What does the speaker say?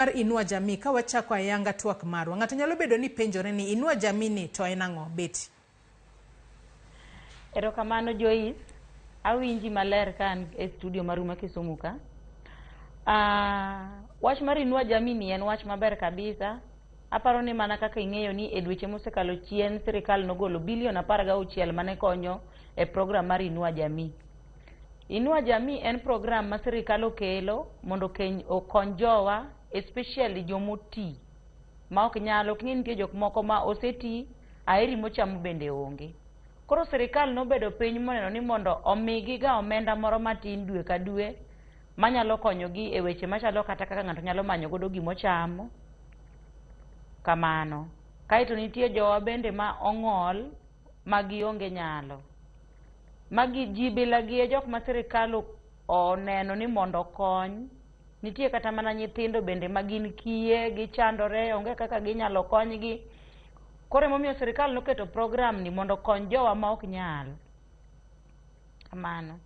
Mar Inua Jamii ka wachako ayanga twak marwa. Ng'ato nyalo bedo ni penjore ni Inua Jamii ni to en ang'o? Betty. Erokamano Joyce, awinji maler ka an e studio maru ma Kisumu ka. Wach mar Inua Jamii ni en wach maber kabisa. Aparo ni mana kaka ing'eyo ni e dweche mosekalo chien sirikal nogolo bilion 16 mane konyo e program mar Inua Jamii. Inua Jamii en program ma sirikal okelo mondo okony jowa especially jomoti ma ok nyal, ok ing'e nitie jok moko ma oseti aheri mochamo bende onge. Koro sirikal nobedo piny moneno ni mondo omigi ga omenda moro matin dwe ka dwe manyalo konyogi e weche machalo kata kaka ng'ato nyalo manyo godo gimochamo kamano. Kaeto nitie jowa bende ma ong'ol ma gionge nyalo. Magi ji bila gi e jok ma sirikal oneno ni mondo okony. Nitie kata mana nyithindo bende ma gin kiye, gichandore, onge kaka ginyalo konygi. Koro emomiyo sirikal noketo program ni mondo okony jowa ma ok nyal. Kamano.